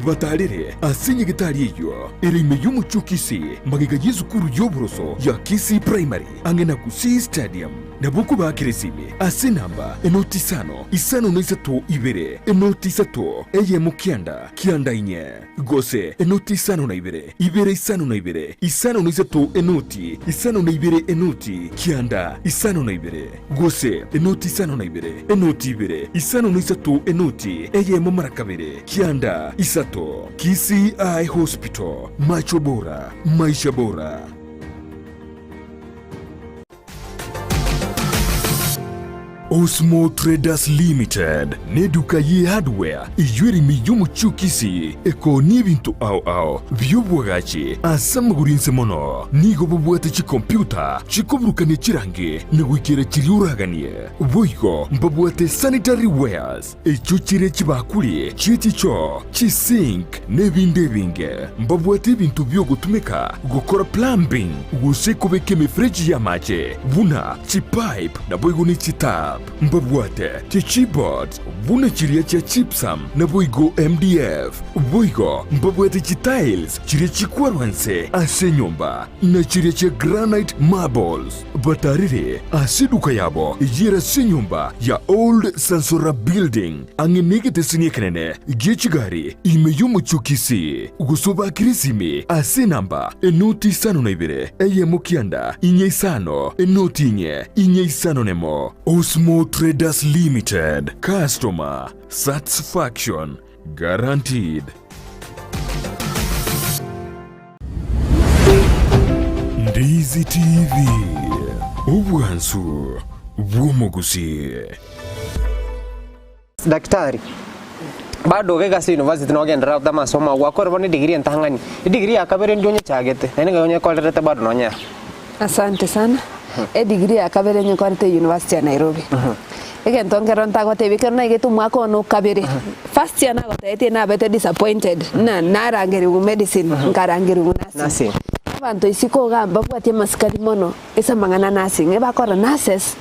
Batarere ase nyagetari eyio ere ime y'omochie o Kisii, magega y'esukuru y'oboroso ya Kisii Primary, ang'e na Gusii Stadium. Nabo okobaakera esimi ase enamba enoti isano, isano na isato ibere, enoti isato, eyemo kianda, kianda inye, gose enoti isano na ibere, ibere isano na ibere, isano na isato enoti, isano na ibere enoti, kianda, isano na ibere. Gose enoti isano na ibere, enoti ibere, isano na isato enoti eyemo mara kabere, kianda isato. Kisii Eye Hospital, macho bora, maisha bora. Osmo Traders Limited neduka ye hardware eyio ere ime y'omochie o Kisii ekoonia ebinto ao ao bi'oboagachi ase amagoro inse mono. Nigo bobwate chikompiuta chikoburukania chirangi na goikera chiria oraganie. Boigo mbabwate sanitary wares echio chire chibakuri chie chichoo, chisink na ebinde ebinge. Mbabwate ebinto biogotumeka gokora plumbing gose kobeka emefereji y'amache buna chipipe naboigo ne chitap. Mbabwate chichipboards buna chiria chia gypsum naboigo MDF. Boigo mbabwate chitiles chiria chikwarwa nse ase enyomba na chiria chia granite marbles. Batarire ase eduka yabo eyere ase enyomba ya Old Sansora Building ang'e negeteseni ekenene gie chigari ime y'omochie o Kisii. Gose obakere esimi ase enamba enoti isano na ibere eyemo kianda inye isano enoti inye inye isano nemo. Osmo Traders Limited, Customer Satisfaction Guaranteed. Ndizi TV, obwansu bw'omogusii. Daktari, bado iga ase university nogenderera gotama amasomo ago, gwakore bono edegree entang'ani, edegree ya kabere ndiri onyechagete, naende ngai onyekorerete bado nonye ero. Asante sana. Edegree ya kabere nyekorete University ya Nairobi. Egento nkero ntagotebia ekero naigete omwaka one o kabere, first year nagotebetie nabete disappointed ng'a narangerigwe medicine nkarangerigwa nursing. Nursing. Abanto isiko igaa mbabwati amasikani mono ase amang'ana a nursing, ebakorora nurses.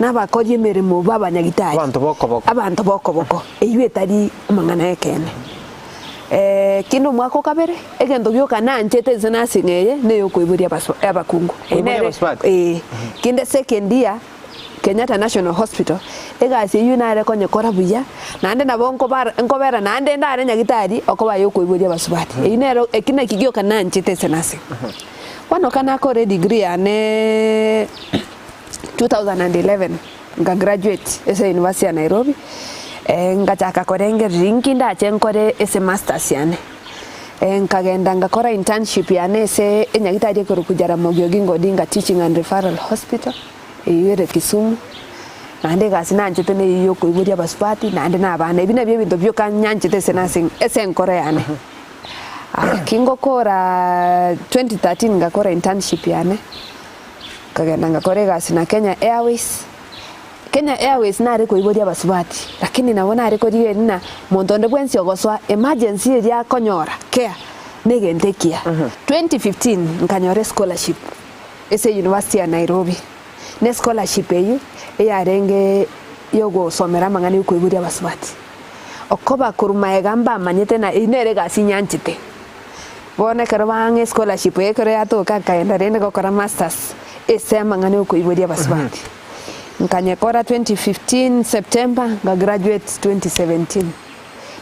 na abakori emeremo b'abanyagitari, Abanto b'okoboko. abanto b'okoboko, eyio etari amang'ana y'ekeene. Kende omwaka o kabere, egento gioka nanchete inse nursing eye, neyokoiboria abasu abakungu. Eyio Koiboria nere abasubati? eh, kende second year, Kenyatta National Hospital, egasi eyio nare konyekora buya, naende nabo nkobara nkobera naende ndare nyagitari okoba yokoiboria abasubati. Eyio nero eki naki gioka nanchete ase nursing. Bono ka nakora edegree yaneee 2011, nka graduate ase university ya Nairobi, ngachaka korengereria inki ndache nkore ase masters yane. Nkagenda ngakora internship yane ase enyagitari ekorokwa Jaramogi Oginga Odinga Teaching and Referral Hospital, eyio ere Kisumu, naende egasi nanchete neyio ya okoiboria abasubati naende na abana. Ebi nabio ebinto bioka nyanchete ase nursing ase enkoro yane. Aya, kingokoraa 2013 ngakora internship yane, nkagenda ngakora egasi na Kenya Airways, Kenya Airways nare koiboria abasubati, lakini nabo nare korigereria ng'a monto onde bwensi ogosoa emergency eria akonyora care na egento ekiya. 2015 nkanyora escholarship ase university ya Nairobi, na escholarship eyio eyarenge yogosomera amang'ana ya okoiboria abasubati. Okoba korwa magega mbamanyete na eyio nere egasi nyanchete. Bono ekero bang'a escholarship eye ekero yatoka nkaenda rende gokora masters ase amang'ana ya okoiboria abasubati. Nkanyekora 2015 September nga graduate 2017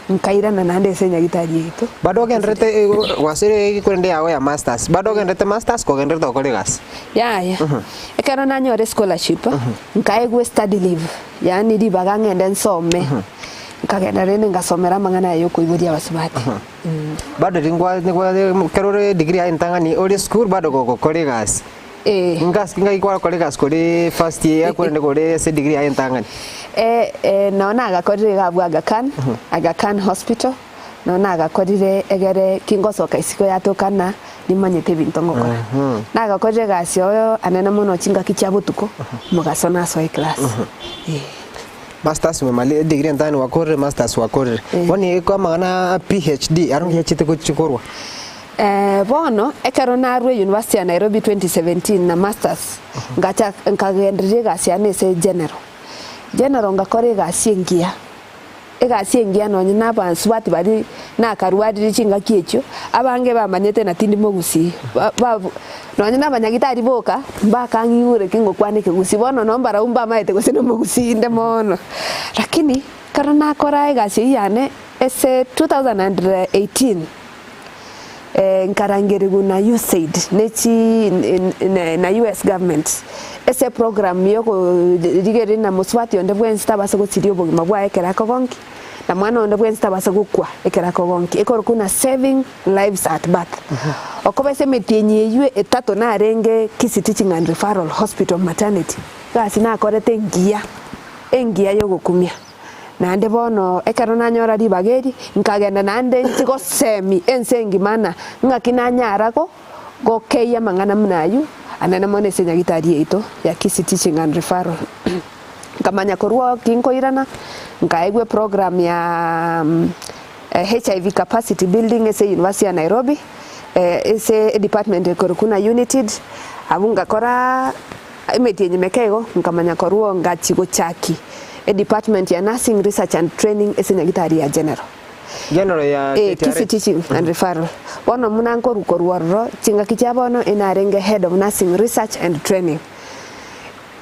nkairana naende ase enyagitari yaito. Bado ogenderete gwasire korende yago ya masters, bado ogenderete masters kogenderete gokora egasi? Yaya, ekero nanyora escholarship, nkaegwa estudy leave, yaani ribaga ng'ende nsome, nkagenda rende ngasomera amang'ana aya ya okoiboria abasubati. Bado ringwa ekero ore degree yaye entang'ani ore esukuru bado gogokora egasi. Eh. Ngasi ngaki kwakora egasi kore first year korende kore ase edegree yaye entang'ani. Eh, eh, noo nagakorire iga abwo Aga Khan, Aga Khan Hospital, noo nagakorire egere kingosoka isiko yatokana nimanyete ebinto ngokora. Nagakorire egasi oyo anene mono chingaki chia botuko, mogaso nasoa eclass, eh. Masters umemali edegree entang'ani gwakorire, masters gwakorire. Bono iko amang'ana a PhD aro ngiachete gochi korwa. Bono ekero narua University ya Nairobi 2017 na masters, ngacha nkagendereria egasi yane ase general. General ngakora egasi engiya, egasi engiya nonye na abasubati baria nakarwarire chingaki echio, abange bamanyete na tindi mogusii, ba- ba nonye na abanyagitari boka, mbakang'igure ki ngokwana ekegusii, bono noo mbarabwo mbamaete gose nomogusii inde mono. Lakini ekero nakora egasi eyio yane ase 2018. Nkarangerigwa na USAID ne chi na US government ase eprogram ya okorigereria na mosubati onde bwensi tabasa gosiria obogima bwaye ekero akogonkia, na mwana onde bwensi tabasa gokwa ekero akogonkia, ekorokwa buna saving lives at birth. Okoba ase emetienyi eywo etato narenge Kisii Teaching and Referral Hospital Maternity, egasi nakorete engiya, engiya ya ogokumia. Naende bono ekero nanyora ribaga eri, nkagenda naende inche gosemia ense engima ng'a ng'aki nanyara go gokeyia amang'ana buna ayio, anene mono ase enyagitari yaito ya Kisii Teaching and Referral. Nkamanya korwa oo tinkoirana, nkaegwa eprogram ya HIV capacity building ase University ya Nairobi, ase edepartment ekorokwa buna Unitid, abwo ngakoraa. Emetienyi meke igo nkamanya korwa oo ngachia gochakia edepartment ya Nursing Research and Training ase nyagitari ya General. General ya Eh, KTRH. Kisii Teaching and Referral. Bono buna nkorwa korwa ororo chingaki chia bono inarenge Head of Nursing Research and Training.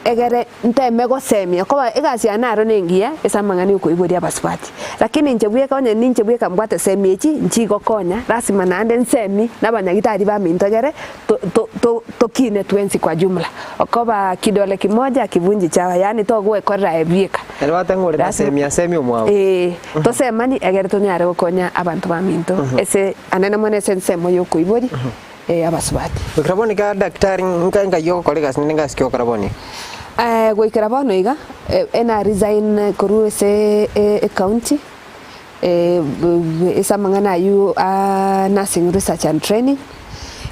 Egere nteme gosemia koba egasi yane aro nengiya ase amang'ana ya okoiboria abasubati. Lakini inche bweka onye ninche bweka mbwate semi echi nchigokonya lasima naende nsemi na abanyagitari baminto egere to to to tokine twensi kwa jumla. Okoba kidole kimoja hakivunji chawa yaani togwekorera aye bweka. Ere bateba ng'a ore na Lasima semi asemi omwabo. Ee, tosemani egere tonyare gokonya abanto baminto ase anene mono ase ensemo ya okoiboria abasubati. Goikera bono iga daktari nka nkai ogokora egasi nende ngasi ki ogokora bono iga? Goikera bono iga, ena resign korwa ase ecounty, ase amang'ana aywo a nursing research and training,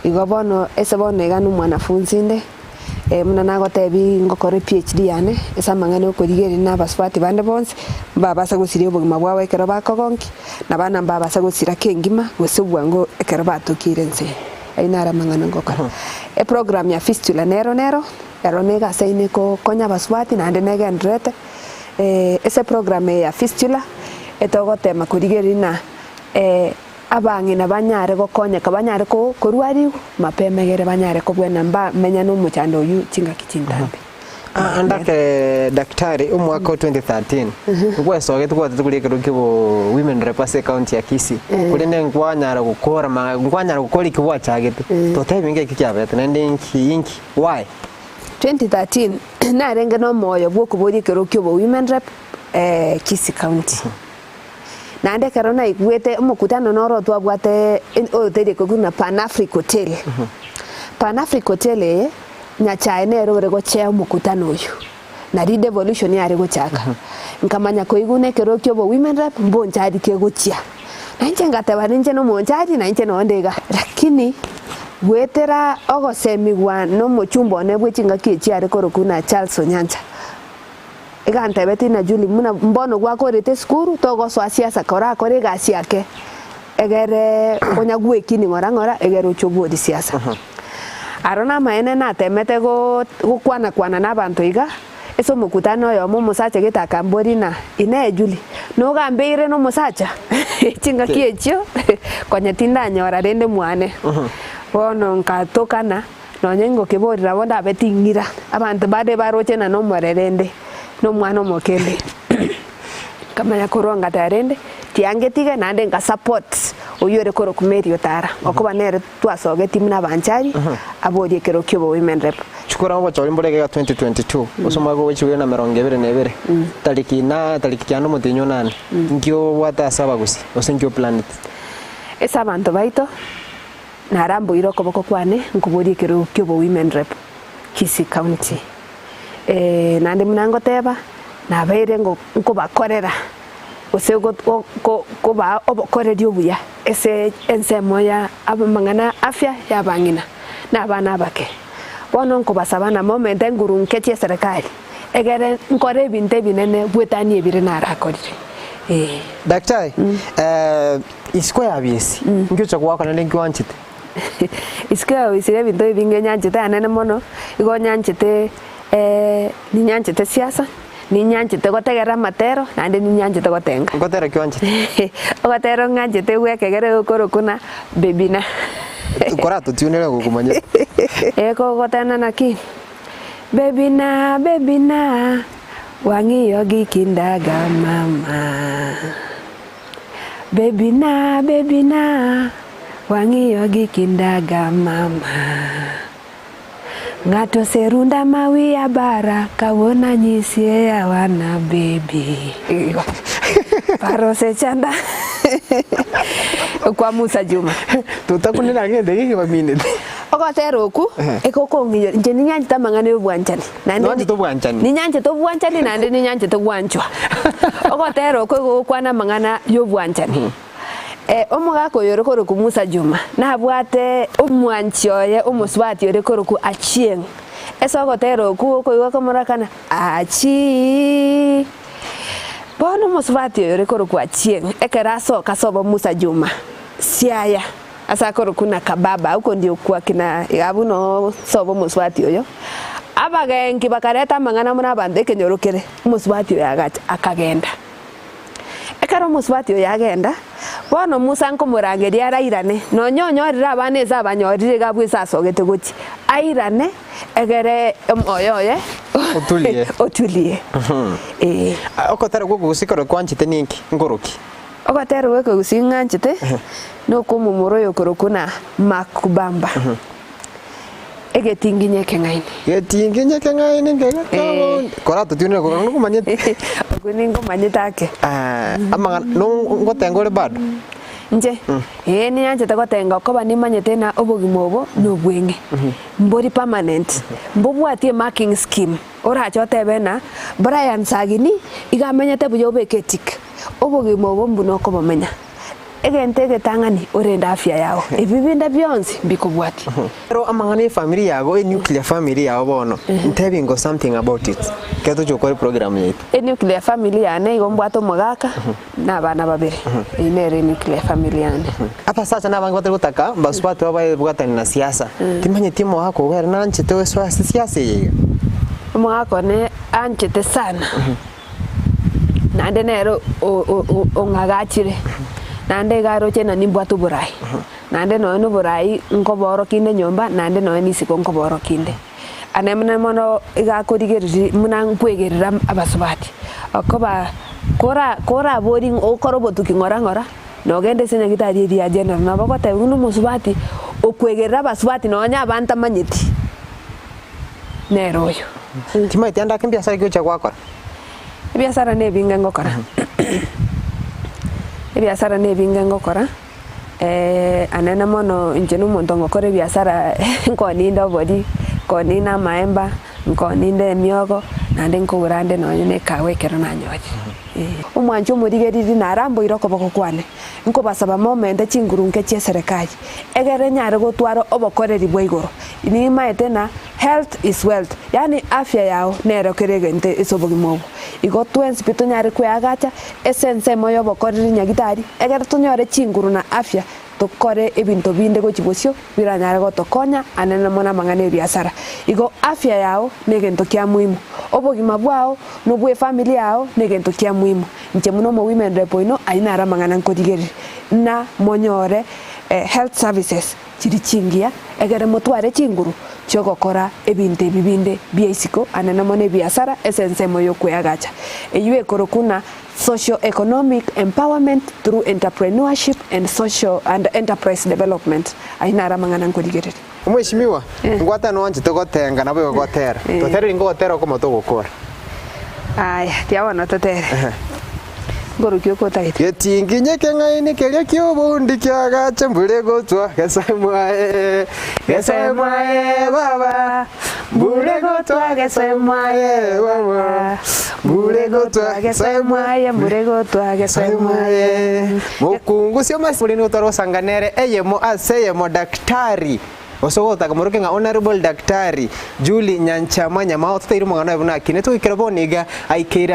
igo bono ase bono iga na omwanafunzi inde, buna nagotebia ngokora ePhD yane, ase amang'ana ya okorigereria na abasubati bande bonsi, mbabasa gosiria obogima bwabo ekero bakogonkia, na abana mbabasa gosira kengima gose obwango ekero batokire ense eye. Ayio naro amang'ana ngokora. Eprogram ya fistula nero nero. Ero negasaine konya abasubati naende negendererete ase eprogram eye ya fistula etogotema korigereria ng'a abang'ina banyare gokonyeka banyare korwariwa mapema egere banyare kobwena mbamenya na omochando oyio chingaki chintambe. Andake daktari omwaka o 2013 ngwesogetie gwatete koria ekerogo kia obo women rep ase ecounty ya Kisii korende nkwanyara gokora ma nkwanyara gokora ekio gwachagete totebie ngeki kiabete naende inki inki why? 2013 narenge na omoyo bwa okoboria ekerogo kia obo women rep Kisii county. Naende ekero naigwete omokutano noro twabwate ehoteli ekokirwa na Pan Afric Hotel. Pan Afric Hotel eye, Nyachae nere ore gochea omokutano oyio, na redevolution yare gochaka. Nkamanya koigwa buna ekero kia obo women rep mbonchari kegochia. Na inche ngateba ninche nomonchari na inche nonde iga. Lakini goetera ogosemigwa na omochumba one bwe chingaki echio are korokwa buna Charles Onyancha, Egantebetie na Julie buna mbono gwakorete esukuru togosoa siasa korakore egasi ake egere onya gwekini ng'ora ng'ora egere oche oborie siasa. Aro namaene natemete go gokwana kwana na abanto iga ase omokutano oyomo omosacha gete akamboria ng'a inee Julie nogambeire na omosacha? Chingaki echio konya tindanyora rende mwane. Bono nkatokana. Nonya ingokeborera abwo ndabe ting'ira, abanto bande baroche ng'a nomorere inde, na omwana omoke inde. Nkamanya korwa ngateba rende, tiangetige naende nka support oywo ore korokwa Mary Otara, okoba nere twasogetie buna abanchari, aborie ekero kia obo women rep. Chikura obochori mbore iga 2022 ase omwaka ogochia chibere na emerongo ebere na ebere tariki na tariki kianda omotienyi onane nki obwate ase abagusii gose nki oplaneti? Ase abanto baito. Naramboire okoboko kwane nkoborie ekerogo ki'obo women rep Kisii county. Eh, naende buna ngoteba, nabeire ngo nkobakorera gose go go ko kobaa obokoreri obuya ase ensemo ya amang'ana afya ya abang'ina na abana abake. Bono nkobasaba namomente nguru nke chi'eserekari, egere nkore ebinto ebinene bwetanie ebire narakorire. Eh. Daktari, eh, Isiko ya biesi, inki ocha goaka naende inki oanchete? Isiko ya biesi ebinto ebinge nyanchete anene mono, igo nyanchete ninyanchete siasa, ninyanchete gotegerera amatero, naende ninyanchete gotenga. Ngotera ki oanchete? Ogotera ng'anchete bwa ekegere gokorokwa ng'a Bebina. Koratotiunere gokomanyete. Ekogotena naki? Bebina, bebina, wang'iyo gi kindaga mama. Baby na, baby na, wang'iyo gi kindaga mama. Ng'ato oserunda ma wiya bara kawuono anyisi e yawana baby. Igo. Paro osechanda kwa Musa Juma. Totakunera ng'ende geke baminete. Ogotera oku egokong'inyora inche ninyanchete amang'ana ya obwanchani. Naende Nwanchete obwanchani. Ninyanchete obwanchani naende ninyanchete gwanchwa. Ogotera oko igo gokwana amang'ana y'obwanchani. Eh, omogaka oyo ore korokwa Musa Juma, nabwate omwanchi oye omosubati ore korokwa Achieng'. Ase ogotera okwo okoigwa komorakana, Achii. Bono omosubati oyo ore korokwa Achieng', ekero asoka ase obo Musa Juma, Siaya. Ase akorokwa na kababa, oko ndio kwakina iga abwo noo sobo omosubati oyo. Abagenki bakareta amang'ana buna abanto ekenyoro kere, omosubati oyo agacha akagenda. Ekero omosubati oyo agenda, bono Musa nkomorangeria arairane, nonya onyorire abana ense abanyorire iga abwo ense asogete gochia, airane egere omoyo oye Otulie. otulie. Ee. Ogotera gwa okogusii korwa kwanchete ninki? Nkoroki? Ogotera gw'ekegusii ng'anchete nokw'omomura oyokorokwa na Mark Bamba, Egetinginye ekeng'aini. Getinginye ekeng'aini nkegekabonde. Koratotiunere korwa nokomanyete. Okwo ningomanyete ake. Amang'ana no ngotenga ore bado? Inche? Ee ninyanchete gotenga okoba nimanyete ng'a obogima obo nobweng'e, mbori permanent, mbobwati emarking scheme orache otebe ng'a Brian Sagini iga amenyete buya obeke etick. Obogima obo mbuna okobomenya. Egento egetang'ani, orende afya yao. Ebi binde bionsi mbikobwatie. Ero amang'ana y'efamiri yago, enuclear family yao bono, ntebi ngo something about it, ekero tochia gokora eprogram yaito. Enuclear family yane igo mbwate omogaka na abana babere, eyio nere enuclear family yane. Abasacha nabange batari gotaka basubati babo baebwatane na siasa, timanyeti omogaka ogo ere nanchete gosoa ase siasa eye iga? Omogaka one anchete sana. Naende nere ong'agachire, naende iga aroche ng'a nimbwate oborai, naende nonya na oborai nkoboorokia inde nyomba, naende nonya na isiko nkoboorokia inde. Ane buna mono iga akorigereria buna nkwegerera abasubati, okoba kora korabori okore obotuki ng'ora ng'ora, nogende ase nyagetari eria ya general, nabo ogoteba buna omosubati okwegerera abasubati nonya abantamanyeti. Nere oyo. Timanyeti ande ake mbiasara ki gochia gwakora? Ebiasara nebinge ngokora, ebiasara nebinge ngokora, anene mono inche na omonto ngokora ebiasara nkoninde obori, nkoninde amaemba, nkoninde emiogo, naende nkogora ande nonye na ekawa ekero nanyorire. Omwancho omorigeriri naramboire okoboko kwane, Nkobasaba momente chinguru nke chi'eserekari, egere nyare gotwara obokoreri bwa igoro. Nimaete ng'a health is wealth, yaani afya yao nero kera egento ase obogima obo. Igo twensi pi tonyare kweagacha ase ensemo y'obokoreri nyagitari, egere tonyore chinguru na afya tokore ebinto binde gochia bosio biranyare gotokonya anene mono amang'ana ebiasara. Igo afya yao negento kia muhimu, obogima bwao nobwefamiri yao negento kia muhimu. Inche buna omowomen rep oino, ayio naro amang'ana nkorigereria, ng'a monyore health services chiri chingiya, egere motware chinguru chi'ogokora ebinto ebi binde bia isiko anene mono ebiasara ase ensemo y'okweagacha, eyio ekorokwa ng'a Socio Economic Empowerment through Entrepreneurship and Social and Enterprise Development. Ayio naro amang'ana nkorigereria. Omweshimiwa, ngwatane nwanchete gotenga naboigo gotera. Totere ringo gotera okomo togokora. Aya, tiga bono totere. Nkorokia oko otagete. Getinginye keng'aini keria ki'oboundi kiagache mbure gotwa gesoe mwaye, gesoe mwaye baba, mbure gotwa gesoe mwaye baba, mbure gotwa gesoe mwaye, mbure gotwa gesoe mwaye. Mokungu sia omasi nigo tore nere eyemo ase eyemo daktari gose ogotaka moroke ng'a honourable daktari Julie Nyanchama Nyamao toteire omong'ana oye buna akinete goikera bono iga aikeire.